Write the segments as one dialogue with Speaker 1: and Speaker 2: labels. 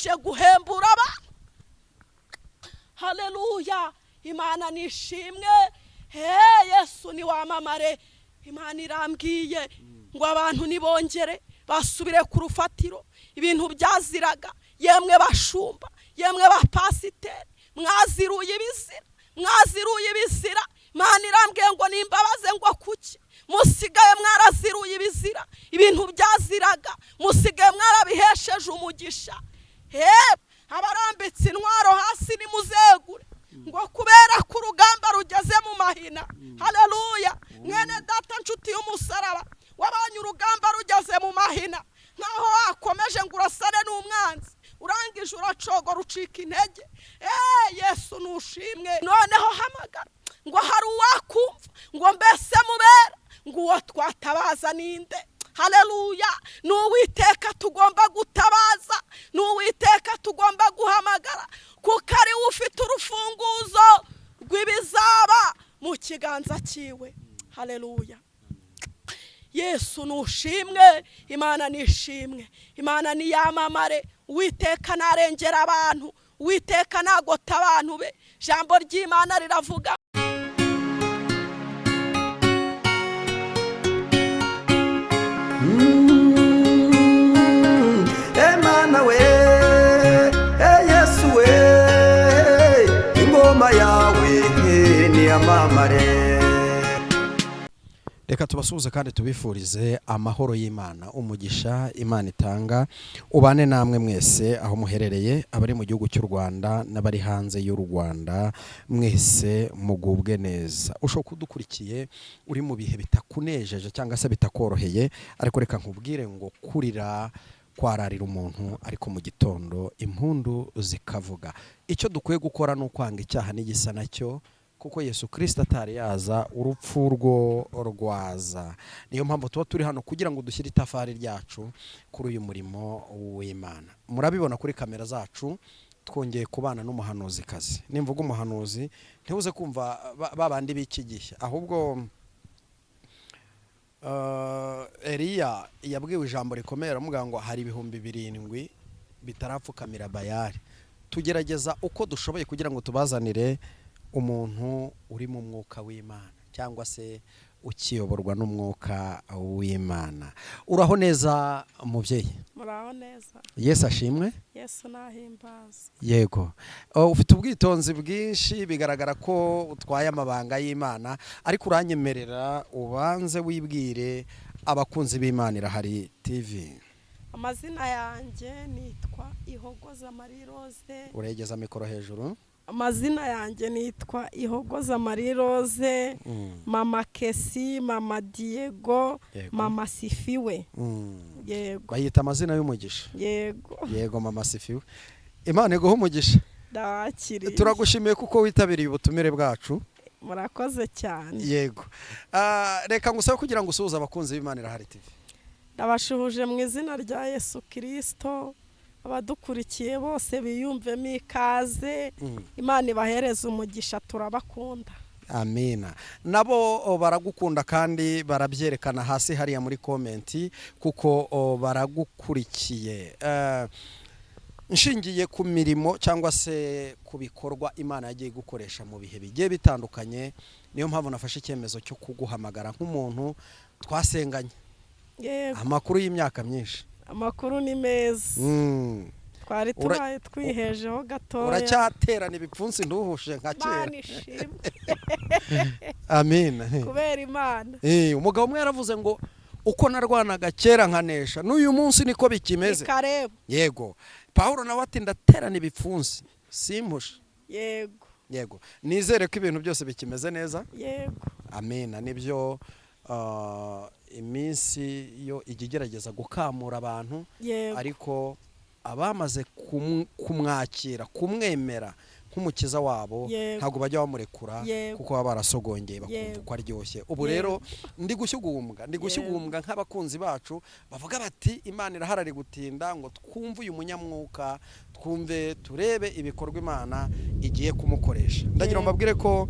Speaker 1: Imana ije guhembura abantu. Haleluya, Imana nishimwe. He, Yesu ni wamamare. Imana irambwiye ngo abantu nibongere basubire ku rufatiro, ibintu byaziraga. Yemwe bashumba, yemwe bapasiteri, mwaziruye ibizira, mwaziruye ibizira. Imana irambwiye ngo nimbabaze ngo kuki musigaye mwaraziruye ibizira, ibintu byaziraga musigaye mwarabihesheje umugisha. He, abarambitse intwaro hasi nimuzegure, ngo kubera ko urugamba rugeze mu mahina. Haleluya. Mwene data, nshuti y'umusaraba, wabonye urugamba rugeze mu mahina, nkaho wakomeje ngo urasane n'umwanzi, urangije uracogora, ucika intege. Yesu nushimwe. Noneho hamagara ngo hari uwakumva, ngo mbese mubera, ngo uwo twatabaza ninde? Haleluya. Ni Uwiteka tugomba gutabaza, ni Uwiteka tugomba guhamagara, kuko ari we ufite urufunguzo rw'ibizaba mu kiganza cyiwe. Haleluya. Yesu nushimwe. Imana nishimwe, Imana niyamamare. Uwiteka narengera abantu, Uwiteka nagota abantu be. Ijambo ry'Imana riravuga.
Speaker 2: Emana we, Yesu we, ingoma yawe niyamamare.
Speaker 3: Reka tubasuhuze kandi tubifurize amahoro y'Imana, umugisha Imana itanga ubane namwe mwese aho muherereye, abari mu gihugu cy'u Rwanda n'abari hanze y'u Rwanda, mwese mugubwe neza. Ushobora kudukurikiye uri mu bihe bitakunejeje cyangwa se bitakoroheye, ariko reka nkubwire ngo kurira kwararira umuntu, ariko mu gitondo impundu zikavuga. Icyo dukwiye gukora ni ukwanga icyaha n'igisa nacyo, kuko Yesu Kirisito atari yaza urupfu rwo rwaza. Niyo mpamvu tuba turi hano kugira ngo dushyire itafari ryacu kuri uyu murimo w'Imana. Murabibona kuri kamera zacu, twongeye kubana n'umuhanuzikazi. Nimvuga umuhanuzi ntibuze kumva babandi b'iki gihe, ahubwo Eliya yabwiwe ijambo rikomeye, aramubwira ngo hari 7000 bitarapfukamira Bayali. Tugerageza uko dushoboye kugira ngo tubazanire umuntu uri mu mwuka w'Imana cyangwa se ukiyoborwa n'umwuka w'Imana. Uraho neza mubyeyi?
Speaker 1: Muraho neza.
Speaker 3: Yesu ashimwe.
Speaker 1: Yesu nahimbaza.
Speaker 3: Yego. Ufite ubwitonzi bwinshi, bigaragara ko utwaye amabanga y'Imana, ariko uranyemerera ubanze wibwire abakunzi b'Imana Irahari TV.
Speaker 1: Amazina yanjye nitwa Ihogoza Marie Rose.
Speaker 3: Uregeza mikoro hejuru.
Speaker 1: Amazina yanjye nitwa Ihogoza Marie Rose, Mama Kesi, Mama Diego, Mama Sifiwe. Yego.
Speaker 3: Bayita amazina y'umugisha.
Speaker 1: Yego.
Speaker 3: Yego, Mama Sifiwe, Imana iguhe umugisha.
Speaker 1: Ndabakiriye.
Speaker 3: Turagushimiye kuko witabiriye ubutumire bwacu.
Speaker 1: Murakoze cyane.
Speaker 3: Yego. Reka ngusabe kugira ngo usuhuze abakunzi b'Imana Irahari TV.
Speaker 1: Ndabashuhuje mu izina rya Yesu Kirisito. Abadukurikiye bose biyumvemo ikaze. Imana ibahereze umugisha, turabakunda.
Speaker 3: Amina. Nabo baragukunda kandi barabyerekana hasi hariya muri komenti, kuko baragukurikiye. Nshingiye ku mirimo cyangwa se ku bikorwa Imana yagiye gukoresha mu bihe bigiye bitandukanye, niyo mpamvu nafashe icyemezo cyo kuguhamagara nk'umuntu twasenganye.
Speaker 1: Yego.
Speaker 3: Amakuru y'imyaka myinshi?
Speaker 1: Amakuru ni meza. Twari tubaye twihejeho gatoya.
Speaker 3: Uracyaterana ibipfunsi nduhushe nka kera?
Speaker 1: Imana ishimwe.
Speaker 3: Amina.
Speaker 1: Kubera Imana.
Speaker 3: Umugabo umwe yaravuze ngo uko narwanaga kera nkanesha, n'uyu munsi niko bikimeze.
Speaker 1: Ni karibu.
Speaker 3: Yego. Pawulo nawe ati ndaterana ibipfunsi simpushe.
Speaker 1: Yego.
Speaker 3: Yego, nizere ko ibintu byose bikimeze neza.
Speaker 1: Yego.
Speaker 3: Amina. Nibyo, iminsi yo ijya igerageza gukamura abantu, ariko abamaze kumwakira, kumwemera nk'umukiza wabo, ntabwo bajya bamurekura, kuko baba barasogongeye bakumva uko aryoshye. Ubu rero ndi gushyugumbwa, ndi gushyugumbwa nk'abakunzi bacu bavuga bati Imana iraharari gutinda ngo twumve uyu munyamwuka, twumve turebe ibikorwa Imana igiye kumukoresha. Ndagira ngo mbabwire ko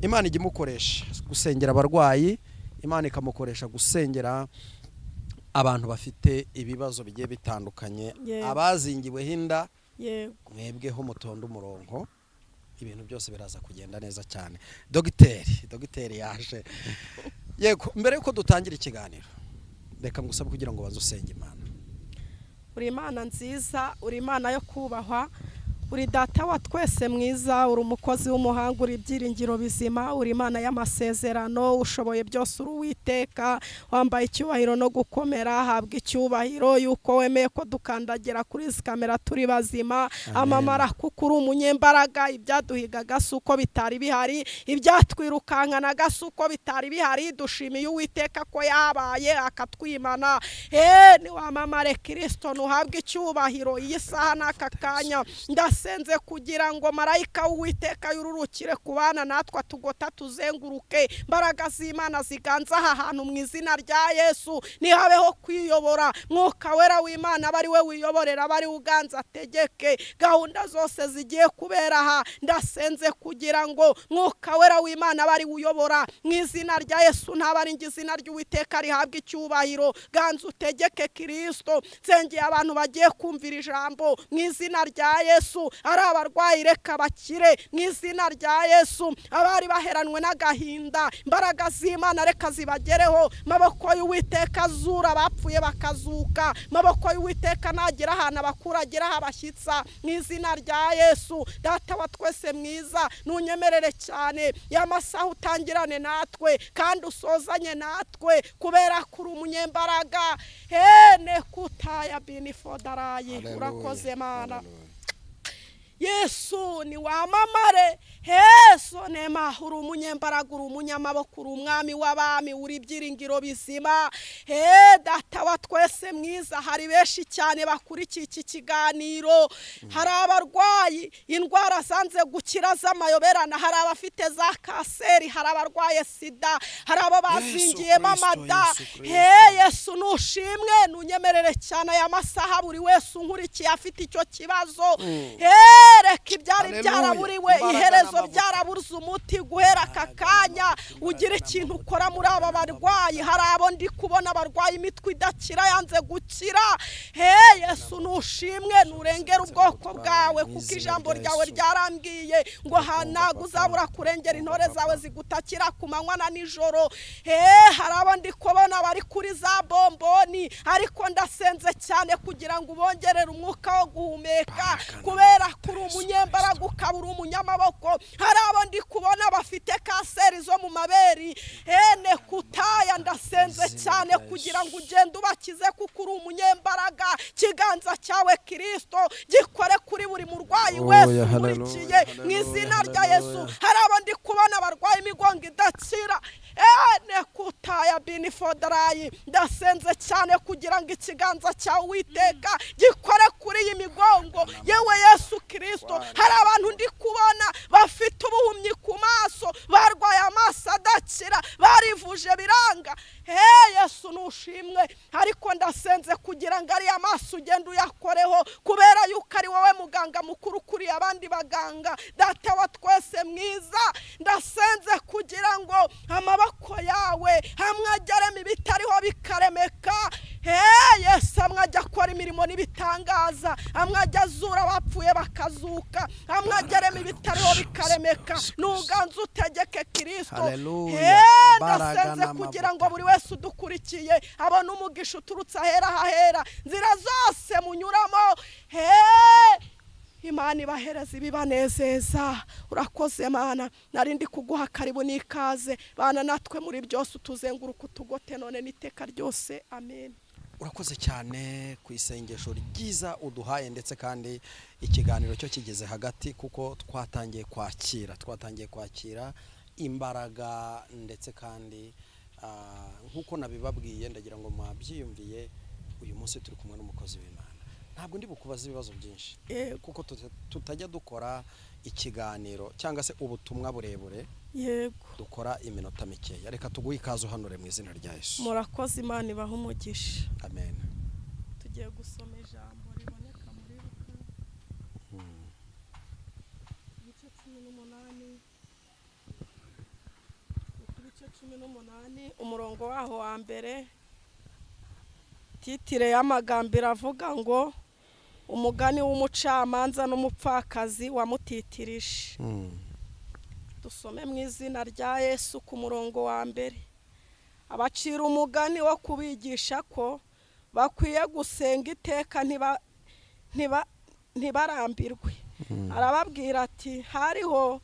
Speaker 3: Imana ijya imukoresha gusengera abarwayi, Imana ikamukoresha gusengera abantu bafite ibibazo bigiye bitandukanye, abazingiweho inda.
Speaker 1: Yego.
Speaker 3: Mwebweho mutonde umurongo, ibintu byose biraza kugenda neza cyane. Dogiteri yaje. Yego, mbere yuko dutangira ikiganiro, reka ngusabe kugira ngo baze usenge Imana.
Speaker 1: Uri Imana nziza, uri Imana yo kubahwa, uri Data wa twese mwiza, uri umukozi w'umuhanga, uri ibyiringiro bizima, uri Imana y'amasezerano, ushoboye byose, uri Uwiteka wambaye icyubahiro no gukomera. Habwa icyubahiro yuko wemeye ko dukandagira kuri izi kamera turi bazima. Amamara kuko uri umunyembaraga. Ibyaduhigaga si uko bitari bihari, ibyatwirukankanaga si uko bitari bihari. Dushimiye Uwiteka ko yabaye akatwimana. Niwamamare Kirisito, ntuhabwe icyubahiro iyi saha n'aka kanya. Ndasenze kugira ngo marayika w'Uwiteka yururukire ku bana natwe, atugota, tuzenguruke. Imbaraga z'Imana ziganza aha hantu mu izina rya Yesu. Ntihabeho kwiyobora. Mwuka Wera w'Imana aba ari we wiyoborera, aba ari we uganza, ategeke gahunda zose zigiye kubera aha. Ndasenze kugira ngo Mwuka Wera w'Imana aba ari we uyobora mu izina rya Yesu. Ntaba ari njye, izina ry'Uwiteka rihabwa icyubahiro. Ganza utegeke Kirisito. Nsengeye abantu bagiye kumvira ijambo mu izina rya Yesu. Ari abarwayi, reka bakire mu izina rya Yesu. Abari baheranwe n'agahinda, imbaraga z'Imana reka zibagereho. Maboko y'Uwiteka azura abapfuye bakazuka. Maboko y'Uwiteka nagira ahantu abakura, agera aho abashyitsa mu izina rya Yesu. Data wa twese mwiza, ntunyemerere cyane ya masaha utangirane natwe kandi usozanye natwe, kubera ko uri umunyembaraga. Hene kutaya binifodarayi.
Speaker 3: Hallelujah.
Speaker 1: Urakoze Mana.
Speaker 3: Hallelujah.
Speaker 1: Yesu ni wamamare. Heso nema, uri umunyembaraga, uri umunyamaboko, uri umwami w'abami, uri ibyiringiro bizima. He Data wa twese mwiza, hari benshi cyane bakurikiye iki kiganiro. Hari abarwayi indwara zanze gukira z'amayoberana, hari abafite za kanseri, hari abarwaye sida, hari abo bazingiyemo
Speaker 3: Kristo,
Speaker 1: amada.
Speaker 3: Yesu Kristo.
Speaker 1: He Yesu, nushimwe. Nunyemerere cyane aya masaha, buri wese unkurikiye afite icyo kibazo, he reka ibyari
Speaker 3: Haleluya.
Speaker 1: byaraburiwe
Speaker 3: Imbaraga
Speaker 1: iherezo,
Speaker 3: n'amavuta.
Speaker 1: byarabuze umuti, guhera aka kanya ugira ikintu ukora muri aba barwayi. Hari abo ndi kubona barwaye imitwe idakira, yanze gukira. He Yesu, nushimwe, nurengere ubwoko bwawe, kuko ijambo ryawe ryarambwiye ngo ntabwo uzabura kurengera intore zawe zigutakira ku manywa na nijoro. He hari abo ndi kubona bari kuri za bomboni, ariko ndasenze cyane kugira ngo ubongerere umwuka wo guhumeka, kubera ko uri umunyembaraga, ukaba uri umunyamaboko. Hari abo ndi kubona bafite kanseri zo mu mabere. Hene kutaya, ndasenze cyane kugira ngo ugende ubakize, kuko uri umunyembaraga. Ikiganza cyawe Kirisito gikore kuri buri murwayi wese ukurikiye mu izina rya Yesu. Hari abo ndi kubona barwaye imigongo idakira. Ene kutaya binifodarayi, ndasenze cyane kugira ngo ikiganza cyawe Uwiteka gikore kuri iyi migongo. Yewe Yesu Kirisito, hari abantu ndi kubona bafite ubuhumyi ku maso, barwaye amaso adakira, barivuje biranga. He Yesu, nushimwe. Ariko ndasenze kugira ngo ariya maso ugende uyakoreho, kubera yuko ari wowe muganga mukuru ukuriye abandi baganga. Data wa twese mwiza, ndasenze kugira ngo amaboko yawe hamwe ageremo ibitariho bikaremeka. He Yesu, amwe ajya akora imirimo n'ibitangaza, amwe ajya azura abapfuye bakazuka, amwe ageremo ibitariho bikaremeka. Nuganze utegeke Kirisito.
Speaker 3: Haleluya.
Speaker 1: He
Speaker 3: Imbaraga
Speaker 1: ndasenze
Speaker 3: n'amavuta.
Speaker 1: kugira ngo buri wese udukurikiye abone umugisha uturutse ahera hahera, nzira zose munyuramo. He Imana ibahereza ibibanezeza. Urakoze Mana, nari ndi kuguha karibu n'ikaze. Bana natwe muri byose, utuzenguruka, utugote none n'iteka ryose. Amen.
Speaker 3: Urakoze cyane ku isengesho ryiza uduhaye, ndetse kandi ikiganiro cyo kigeze hagati, kuko twatangiye kwakira imbaraga, ndetse kandi nk'uko nabibabwiye, ndagira ngo mwabyiyumviye, uyu munsi turi kumwe n'umukozi w'Imana. Ntabwo ndi bukubaze ibibazo byinshi, kuko tutajya dukora ikiganiro cyangwa se ubutumwa burebure. Dukora iminota mikeya. Reka tuguhe ikaze, uhanure mu izina rya Yesu.
Speaker 1: Murakoze, Imana ibaha umugisha.
Speaker 3: Amen.
Speaker 1: Tugiye gusoma ijambo riboneka muri Luka ibice 18, ibice 18, umurongo waho wa mbere. Titre y'amagambo iravuga ngo Umugani w'umucamanza n'umupfakazi wamutitirije. Dusome mu izina rya Yesu ku murongo wa 1. Abacira umugani wo kubigisha ko bakwiye gusenga iteka ntibarambirwe. Arababwira ati hariho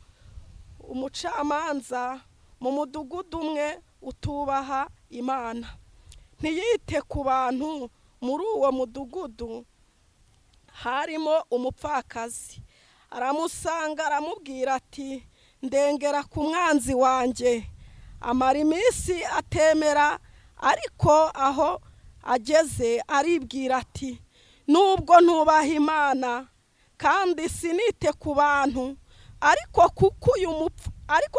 Speaker 1: umucamanza mu mudugudu umwe utubaha Imana, ntiyite ku bantu. Muri uwo mudugudu harimo umupfakazi. Aramusanga aramubwira ati ndengera ku mwanzi wanjye. Amara iminsi atemera, ariko aho ageze aribwira ati nubwo ntubaha Imana kandi sinite ku bantu, ariko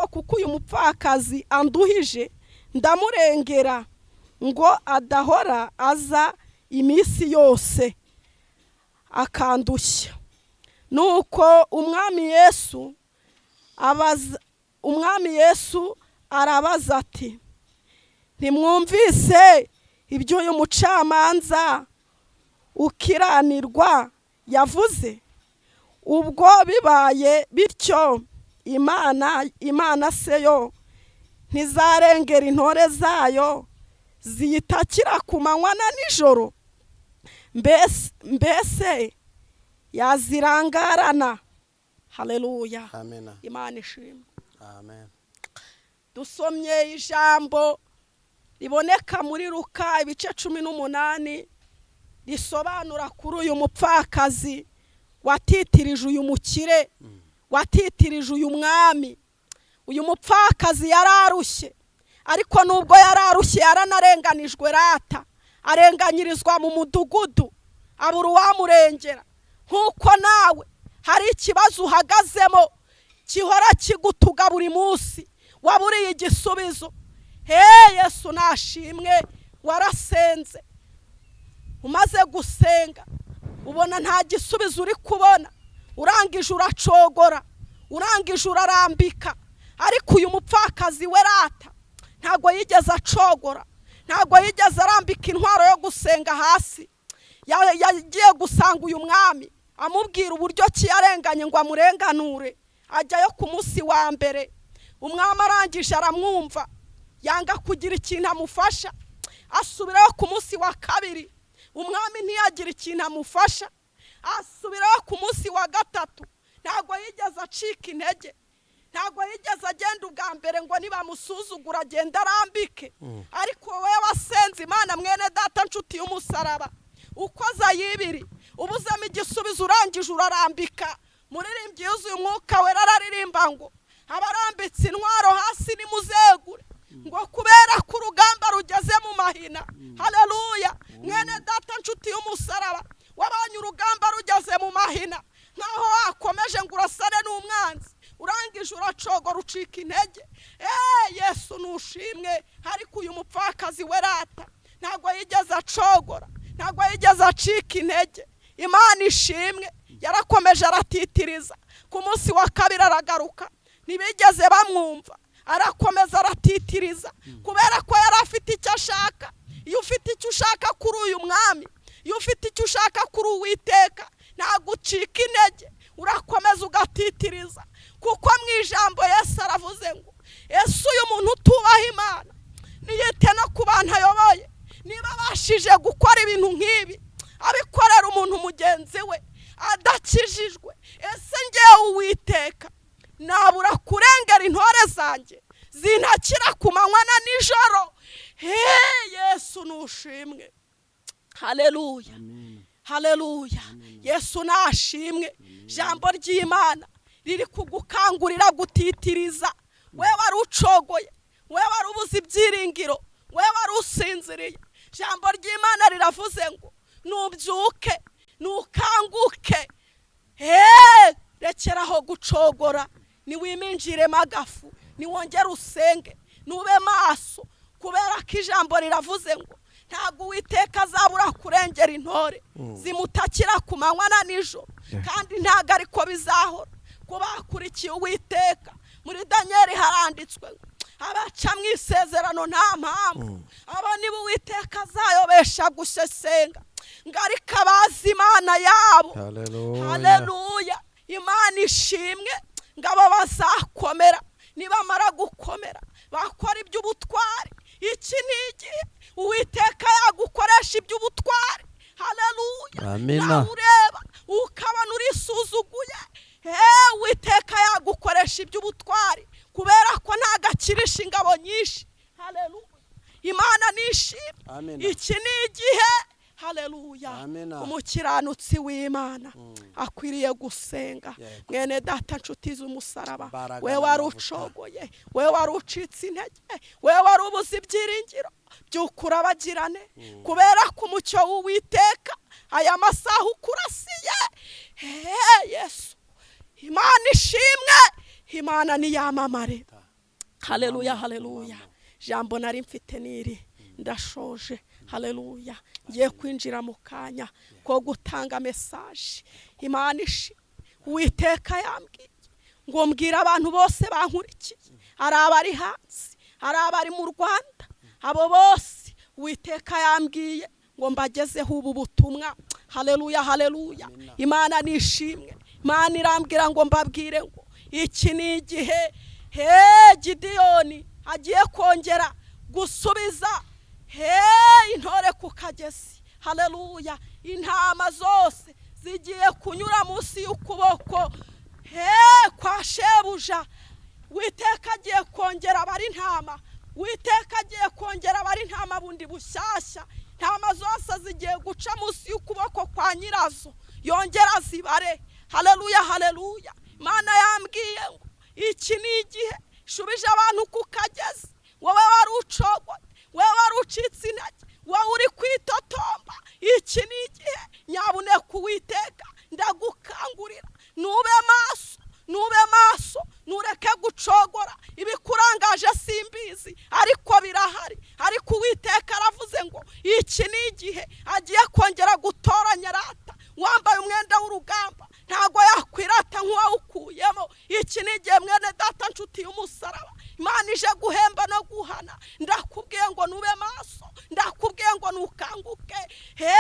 Speaker 1: kuko uyu mupfakazi anduhije ndamurengera ngo adahora aza iminsi yose akandushya. Nuko umwami Yesu arabaza ati ntimwumvise ibyo uyu mucamanza ukiranirwa yavuze? Ubwo bibaye bityo, Imana se yo ntizarengera intore zayo ziyitakira ku manywa na nijoro? Mbese yazirangarana? Haleluya, Imana ishimwe.
Speaker 3: Amen.
Speaker 1: Dusomye ijambo riboneka muri Luka ibice 18 risobanura kuri uyu mupfakazi watitirije uyu mukire, watitirije uyu mwami. Uyu mupfakazi yararushye, ariko nubwo yararushye yaranarenganijwe rata, arenganyirizwa mu mudugudu, abura uwamurengera. Nkuko nawe hari ikibazo uhagazemo gihora kigutuga buri munsi, waburiye igisubizo. He Yesu nashimwe, warasenze, umaze gusenga ubona nta gisubizo uri kubona, urangije uracogora, urangije urarambika. Ariko uyu mupfakazi we rata ntago yigeze acogora, ntago yigeze arambika intwaro yo gusenga hasi. Yagiye gusanga uyu mwami amubwira uburyo ki yarenganye ngo amurenganure. Ajyayo ku munsi wa mbere, umwami arangije aramwumva, yanga kugira ikintu amufasha. Asubirayo ku munsi wa kabiri, umwami ntiyagira ikintu amufasha. Asubirayo ku munsi wa gatatu, ntago yigeze acika intege, ntago yigeze agenda ubwa mbere ngo nibamusuzugura agenda arambike. Ariko wowe wasenze Imana mwene data nshuti y'umusaraba, ukoza yibiri ubuzemo igisubizo, urangije urarambika. Muririmbyi yuzuye umwuka wera araririmba ngo abarambitse intwaro hasi nimuzegure, ngo kubera ko urugamba rugeze mu mahina. Haleluya, mwene data nshuti y'umusaraba, wabanye urugamba rugeze mu mahina, nkaho wakomeje ngo urasane n'umwanzi, urangije uracogora ucika intege. Yesu nushimwe. Ariko uyu mupfakazi we rata ntago yigeze acogora, ntago yigeze acika intege. Imana ishimwe, yarakomeje aratitiriza. Ku munsi wa kabiri aragaruka, ntibigeze bamwumva, arakomeza aratitiriza, kubera ko yari afite icyo ashaka. Iyo ufite icyo ushaka kuri uyu mwami, iyo ufite icyo ushaka kuri Uwiteka, ntago ucika intege, urakomeza ugatitiriza. Kuko mu ijambo Yesu aravuze ngo ese uyu muntu utubaha Imana niyite no ku bantu ayoboye, niba abashije gukora ibintu nk'ibi abikorera umuntu mugenzi we adakijijwe, ese ngewe Uwiteka nabura kurengera intore zanjye zintakira ku manywa na nijoro? He Yesu nushimwe. Haleluya, haleluya, Yesu nashimwe. Jambo ry'Imana riri kugukangurira gutitiriza. We wari ucogoye, we wari ubuze ibyiringiro, we wari usinziriye, Jambo ry'Imana riravuze ngo nubyuke, nukanguke, rekeraho gucogora, niwiminjiremo agafu, niwongere usenge, nube maso, kubera ko ijambo riravuze ngo ntabwo Uwiteka azabura kurengera intore zimutakira ku manywa na nijoro, kandi ntabwo ariko bizahora ku bakurikiye Uwiteka. Muri Danieli haranditswe ngo abaca mu isezerano nta mpamvu, abo nibo Uwiteka azayobesha gusesenga, ngo ariko abazi Imana yabo yabo.
Speaker 3: Haleluya.
Speaker 1: Haleluya, Imana ishimwe. Ngabo bazakomera, nibamara gukomera bakora iby'ubutwari. Iki ni igihe Uwiteka yagukoresha iby'ubutwari. Haleluya.
Speaker 3: Amina.
Speaker 1: Nawe ureba ukabona urisuzuguye, Uwiteka yagukoresha iby'ubutwari kubera ko ntagakirisha ingabo nyinshi. Haleluya, Imana nishimwe.
Speaker 3: Amina.
Speaker 1: Iki ni igihe, haleluya,
Speaker 3: Amina.
Speaker 1: umukiranutsi w'Imana akwiriye gusenga.
Speaker 3: Yego.
Speaker 1: Mwene data, nshuti z'umusaraba,
Speaker 3: Imbaraga
Speaker 1: we wari
Speaker 3: n'amavuta.
Speaker 1: ucogoye, we wari ucitse intege, we wari ubuze ibyiringiro, by'ukuri abagirane, kubera ko umucyo w'Uwiteka aya masaha ukurasiye. He, Yesu, Imana ishimwe, Imana niyamamare. Haleluya, haleluya. Jambo nari mfite niri, ndashoje. Haleluya. Ngiye kwinjira mu kanya ko gutanga message. Imana ishimwe. Uwiteka yambwiye ngo mbwire abantu bose bankurikiye, hari abari hanze, hari abari mu Rwanda, abo bose Uwiteka yambwiye ngo mbagezeho ubu butumwa. Haleluya, haleluya. Imana nishimwe. Imana irambwira ngo mbabwire ngo iki ni igihe he Gidiyoni agiye kongera gusubiza he intore ku kagezi. Haleluya. Intama zose zigiye kunyura munsi y'ukuboko he kwa shebuja. Witeka agiye kongera abari intama, Witeka agiye kongera abari intama bundi bushyashya. Intama zose zigiye guca munsi y'ukuboko kwa nyirazo, yongera zibare. Haleluya, haleluya. Imana yambwiye ngo iki ni igihe shubije abantu ku kagezi. Wowe wari ucogoye, wowe wari ucitse intege, wowe uri kwitotomba, iki ni igihe nyabuneka Uwiteka ndagukangurira, nube maso, nube maso, nureke gucogora. Ibikurangaje simbizi, ariko birahari. Ariko Uwiteka aravuze ngo iki ni igihe agiye kongera gutoranya rata. Wambaye umwenda w'urugamba ntago yakwirata nk'uwawukuyemo. Iki ni igihe, mwene data, nshuti y'umusaraba, Imana ije guhemba no guhana. Ndakubwiye ngo nube maso, ndakubwiye ngo nukanguke. He,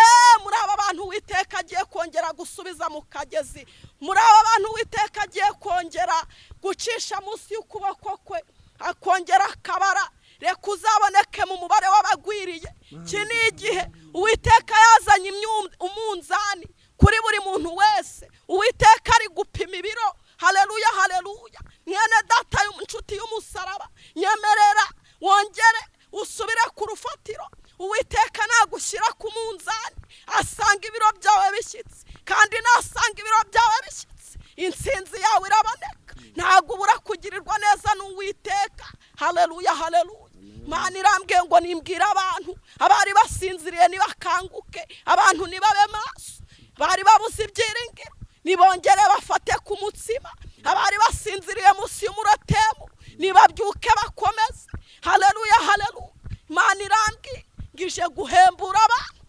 Speaker 1: muri aba bantu Uwiteka agiye kongera gusubiza mu kagezi, muri aba bantu Uwiteka agiye kongera gucisha munsi y'ukuboko kwe akongera akabara, reka uzaboneke mu mubare w'abagwiriye. Iki ni igihe Uwiteka yazanye umunzani kuri buri muntu wese. Uwiteka ari gupima ibiro. Haleluya, haleluya. Mwene data, inshuti y'umusaraba, nyemerera wongere usubire ku rufatiro. Uwiteka nagushyira ku munzani asanga ibiro byawe bishyitse, kandi nasanga ibiro byawe bishyitse intsinzi yawe iraboneka. Ntabwo ubura kugirirwa neza n'Uwiteka. Haleluya, haleluya. Imana irambwiye ngo nimbwire abantu abari basinziriye nibakanguke, abantu nibabe maso, bari babuze ibyiringiro nibongere bafate ku mutsima, abari basinziriye munsi y'umurotemu nibabyuke bakomeze. Haleluya, haleluya. Imana irambwiye ngo ije guhembura abantu.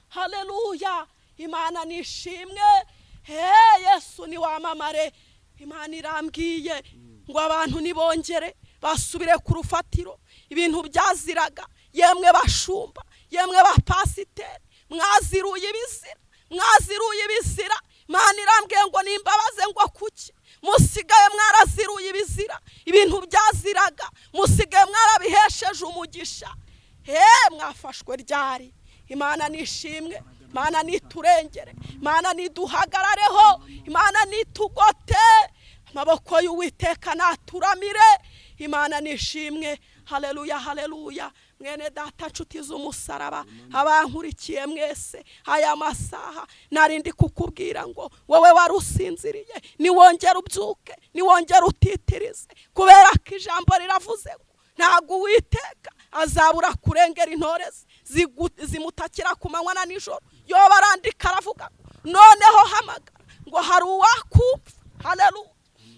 Speaker 1: Haleluya, Imana nishimwe. He, Yesu ni wamamare. Imana irambwiye ngo abantu nibongere basubire ku rufatiro. Ibintu byaziraga, yemwe bashumba, yemwe bapasiteri, mwaziruye ibizira, mwaziruye ibizira. Imana irambwiye ngo nimbabaze ngo kuki musigaye mwaraziruye ibizira, ibintu byaziraga musigaye mwarabihesheje umugisha. He, mwafashwe ryari? Imana nishimwe. Imana niturengere, Imana niduhagarareho, Imana nitugote, amaboko y'Uwiteka naturamire. Imana nishimwe. Haleluya, haleluya. Mwene data, nshuti z'umusaraba, abankurikiye mwese aya masaha, narindi kukubwira ngo wowe wari usinziriye niwongere ubyuke, niwongere utitirize, kubera ko ijambo riravuze ngo ntabwo Uwiteka azabura kurengera intore zimutakira ku manywa na nijoro. Yoba arandika aravuga noneho hamagara ngo hari uwakumva. Haleluya.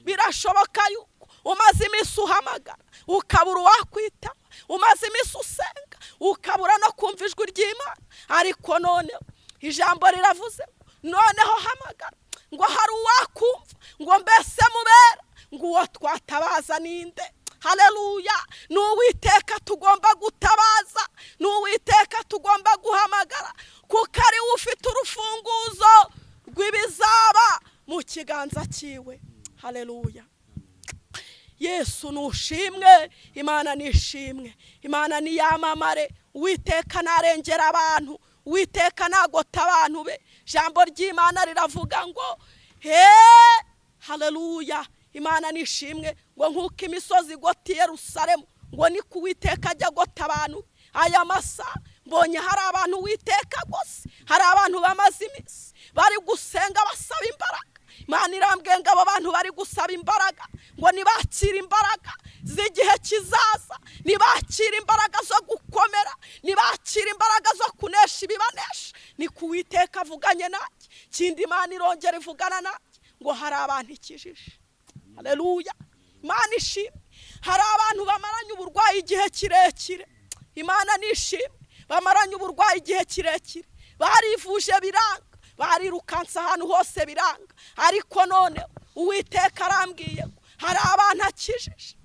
Speaker 1: Birashoboka yuko umaze iminsi uhamagara ukabura uwakwitaba, umaze iminsi usenga ukabura no kumva ijwi ry'Imana, ariko noneho ijambo riravuze noneho hamagara ngo hari uwakumva, ngo mbese mubera ngo uwo twatabaza ninde? Haleluya. Ni Uwiteka tugomba gutabaza, ni Uwiteka tugomba guhamagara, kuko ari we ufite urufunguzo. Mu kiganza cyiwe. Haleluya. Yesu nushimwe, Imana nishimwe, Imana niyamamare. Uwiteka narengera abantu, Uwiteka nagota abantu be. Jambo ry'Imana riravuga ngo he, haleluya, Imana nishimwe, ngo nkuko imisozi igota i Yerusalemu, ngo ni ku Uwiteka ajya agota abantu. Aya masaha mbonye hari abantu Uwiteka gose, hari abantu bamaze iminsi bari gusenga basaba imbaraga. Imana irambwiye ngo abo bantu bari gusaba imbaraga, ngo nibakire imbaraga z'igihe kizaza, nibakire imbaraga zo gukomera, nibakire imbaraga zo kunesha ibibanesha. Ni ku Uwiteka avuganye nanjye. Kindi Imana irongera ivugana nanjye ngo hari abantu ikijije. Haleluya, Imana ishimwe. Hari abantu bamaranye uburwayi igihe kirekire. Imana nishimwe, bamaranye uburwayi igihe kirekire, barivuje biranga, barirukansa ahantu hose biranga, ariko none Uwiteka arambwiye ngo hari abantu akijije.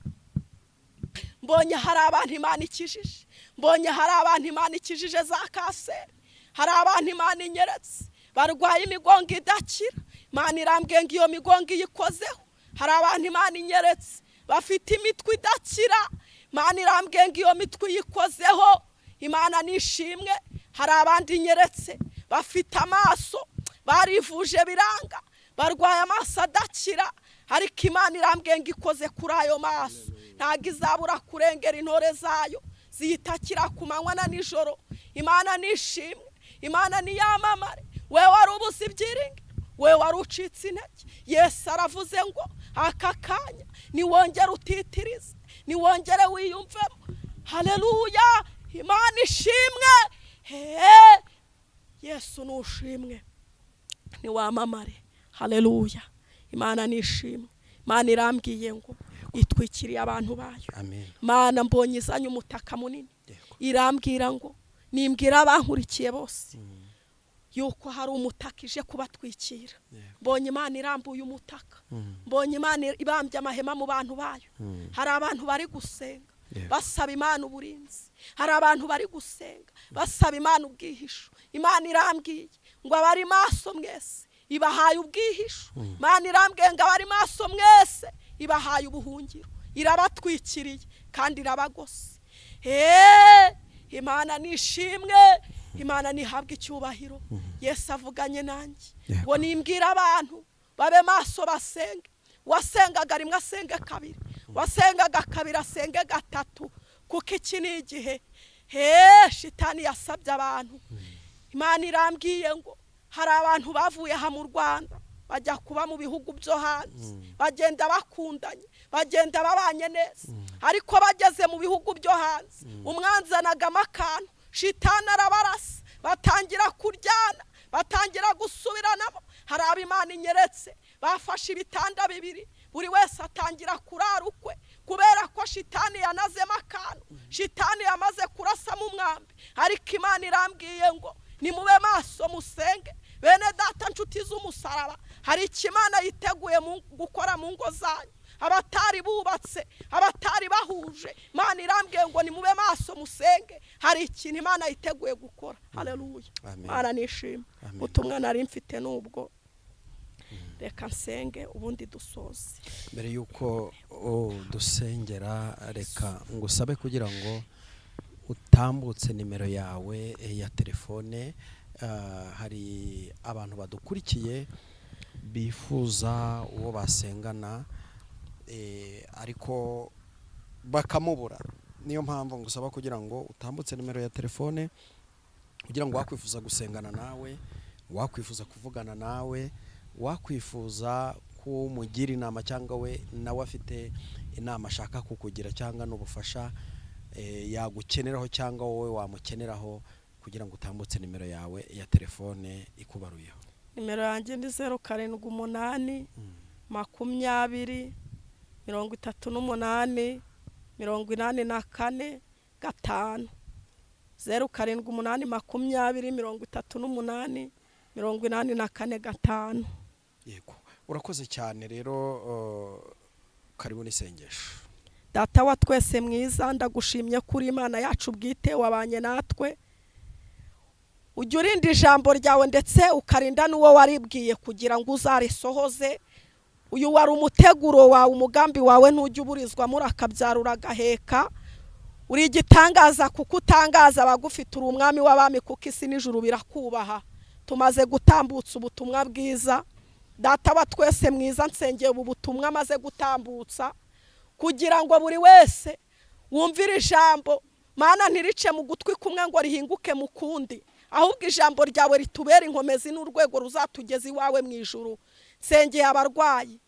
Speaker 1: Mbonye hari abantu Imana ikijije, mbonye hari abantu Imana ikijije za kanseri, hari abantu Imana inyeretse barwaye imigongo idakira. Imana irambwiye ngo iyo migongo iyikozeho. Hari abantu Imana inyeretse bafite imitwe idakira. Imana irambwiye ngo iyo mitwe iyikozeho. Imana nishimwe. Hari abandi inyeretse bafite amaso, barivuje biranga, barwaye amaso adakira, ariko Imana irambwiye ngo ikoze kuri ayo maso. Ntabwo izabura kurengera intore zayo ziyitakira ku manywa na nijoro. Imana nishimwe, Imana niyamamare. We wari ubuze ibyiringiro, we wari ucitse intege, Yesu aravuze ngo aka kanya niwongere utitirize, niwongere wiyumvemo. Haleluya, Imana ishimwe. He, Yesu nushimwe, niwamamare. Haleluya, Imana nishimwe. Imana irambwiye ngo itwikiriye abantu bayo.
Speaker 3: Amen.
Speaker 1: Imana mbonye izanye umutaka munini, irambwira ngo nimbwira abankurikiye bose yuko hari umutaka ije kubatwikira. Mbonye Imana irambuye umutaka, mbonye Imana ibambye amahema mu bantu bayo. Hari abantu bari gusenga basaba Imana uburinzi, hari abantu bari gusenga basaba Imana ubwihisho. Imana irambwiye ngo abari maso mwese ibahaye ubwihisho. Imana irambwiye ngo abari maso mwese ibahaye ubuhungiro, irabatwikiriye kandi irabagose. Imana nishimwe, Imana nihabwe icyubahiro. Yesu avuganye nanjye ngo nimbwira abantu babe maso basenge. Wasengaga rimwe asenge kabiri, wasengaga kabiri asenge gatatu, kuko iki ni igihe shitani yasabye abantu. Imana irambwiye ngo hari abantu bavuye aha mu Rwanda bajya kuba mu bihugu byo hanze, bagenda bakundanye, bagenda babanye neza, ariko bageze mu bihugu byo hanze umwanzanagamo akantu, shitani arabarasa, batangira kuryana, batangira gusubiranamo. Hari abo Imana inyeretse bafashe ibitanda bibiri, buri wese atangira kurara ukwe, kubera ko shitani yanazemo akantu, shitani yamaze kurasamo umwambi. Ariko Imana irambwiye ngo nimube maso musenge. Bene data nshuti z'umusaraba, hari icyo Imana yiteguye gukora mu ngo zanyu. Abatari bubatse, abatari bahuje, Imana irambwiye ngo nimube maso musenge, hari ikintu Imana yiteguye gukora. Haleluya, Imana nishimwe. Ubutumwa nari mfite nubwo, reka nsenge ubundi dusoze.
Speaker 3: Mbere yuko dusengera, reka ngusabe kugira ngo utambutse nimero yawe ya telefone. Hari abantu badukurikiye bifuza uwo basengana, ariko bakamubura. Niyo mpamvu ngusaba kugira ngo utambutse nimero ya telefone, kugira ngo wakwifuza gusengana nawe, wakwifuza kuvugana nawe, wakwifuza kumugira inama, cyangwa we nawe afite inama ashaka kukugira, cyangwa n'ubufasha yagukeneraho, cyangwa wowe wamukeneraho, kugira ngo utambutse nimero yawe ya telefone ikubaruyeho.
Speaker 1: Nimero yanjye ni 0 7 8 20 38 84 5. 0 7 8 20 38 84 5.
Speaker 3: Yego, urakoze cyane rero, karibu n'isengesho.
Speaker 1: Data wa twese mwiza, ndagushimye kuri Imana yacu bwite wabanye natwe, Ujya urinda ijambo ryawe ndetse ukarinda n'uwo waribwiye kugira ngo uzarisohoze. Uyu wari umuteguro wawe, umugambi wawe ntujya uburizwamo, urakabyara uragaheka. Uri igitangaza kuko utangaza abagufite, uri umwami w'abami kuko isi n'ijuru birakubaha. Tumaze gutambutsa ubutumwa bwiza, Data wa twese mwiza, nsengeye ubu butumwa amaze gutambutsa kugira ngo buri wese wumvire ijambo. Mana, ntirice mu gutwi kumwe ngo rihinguke mu kundi, ahubwo ijambo ryawe ritubere inkomezi n'urwego ruzatugeza iwawe mu ijuru. Nsengeye abarwayi,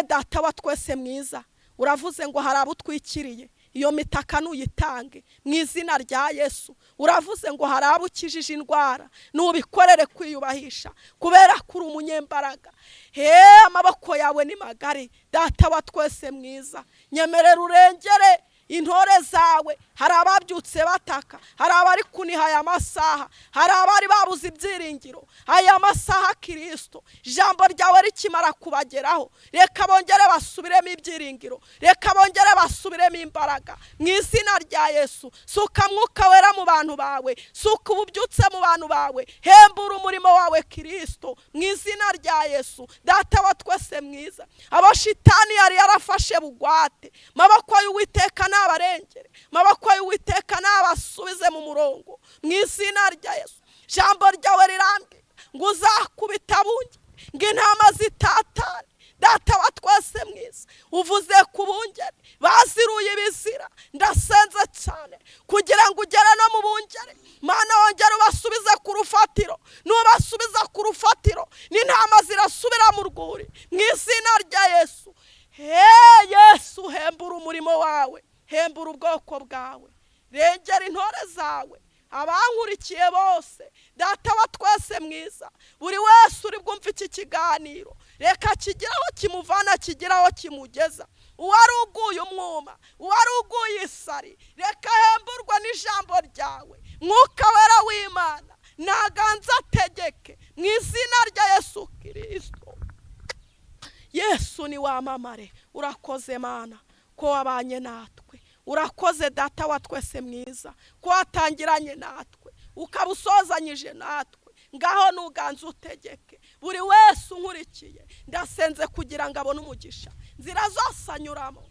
Speaker 1: Data wa twese mwiza, uravuze ngo hari abo utwikiriye, iyo mitaka nuyitange mu izina rya Yesu. Uravuze ngo hari abo ukijije indwara, nubikorere kwiyubahisha kubera ko uri umunyembaraga. Amaboko yawe ni magari, Data wa twese mwiza, nyemerera urengere intore zawe. Hari ababyutse bataka, hari abari kuniha aya masaha, hari abari babuze ibyiringiro aya masaha. Kirisito, ijambo ryawe rikimara kubageraho, reka bongere basubiremo ibyiringiro, reka bongere basubiremo imbaraga mu izina rya Yesu. Suka Mwuka Wera mu bantu bawe, suka ububyutse mu bantu bawe, hembura umurimo wawe Kirisito mu izina rya Yesu. Data wa twese mwiza, abo shitani yari yarafashe bugwate, maboko y'Uwiteka n'abarengere, maboko y'Uwiteka n'abasubize mu murongo mu izina rya Yesu. Ijambo ryawe rirambwira ngo uzakubita bunge ngo intama zitatane. Data wa twese mwiza, uvuze ku bungeri baziruye ibizira, ndasenze cyane kugira ngo ugere no mu bungeri. Mana, wongere ubasubize ku rufatiro, nubasubiza ku rufatiro n'intama zirasubira mu rwuri mu izina rya Yesu. Yesu, hembura umurimo wawe, hembura ubwoko bwawe, rengera intore zawe, abankurikiye bose. Data wa twese mwiza, buri wese uri bwumve iki kiganiro, reka kigire aho kimuvana, kigire aho kimugeza. Uwari uguye umwuma, uwari uguye isari, reka hemburwe n'ijambo ryawe. Mwuka Wera w'Imana naganza ategeke mu izina rya Yesu Kirisito. Yesu ni wamamare. Urakoze Mana ko wabanye natwe, urakoze Data wa twese mwiza ko watangiranye natwe ukaba usozanyije natwe. Ngaho nuganze utegeke buri wese unkurikiye, ndasenze kugira ngo abone umugisha nzira zose anyuramo.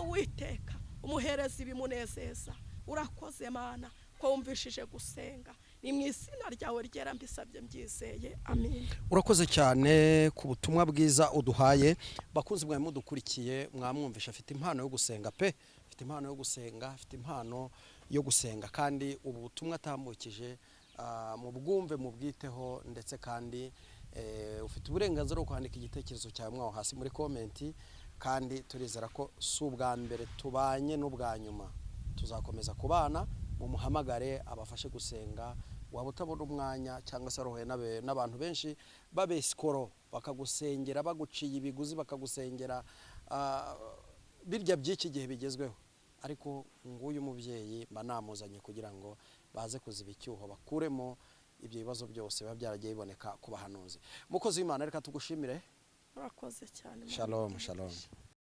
Speaker 1: Uwiteka umuhereza ibimunezeza. Urakoze Mana ko wumvishije gusenga, ni mu izina ryawe ryera mbisabye mbyizeye, amen.
Speaker 3: Urakoze cyane ku butumwa bwiza uduhaye. Bakunzi mwe mudukurikiye, mwamwumvisha afite impano yo gusenga pe, afite impano yo gusenga, afite impano yo gusenga, kandi ubu butumwa atambukije mu bwumve, mu bwiteho, ndetse kandi ufite uburenganzira bwo kwandika igitekerezo cyawe mwaho hasi muri komenti. Kandi turizera ko si ubwa mbere tubanye n'ubwa nyuma, tuzakomeza kubana. Mumuhamagare abafashe gusenga, waba utabona umwanya cyangwa se arohuye n'abantu benshi babesikoro bakagusengera, baguciye ibiguzi bakagusengera, birya by'iki gihe bigezweho. Ariko nguyu mubyeyi mba namuzanye kugira ngo baze kuziba icyuho, bakuremo ibyo bibazo byose biba byaragiye biboneka ku bahanuzi. Mukozi w'Imana, reka tugushimire.
Speaker 1: Urakoze cyane.
Speaker 3: Shalom, shalom.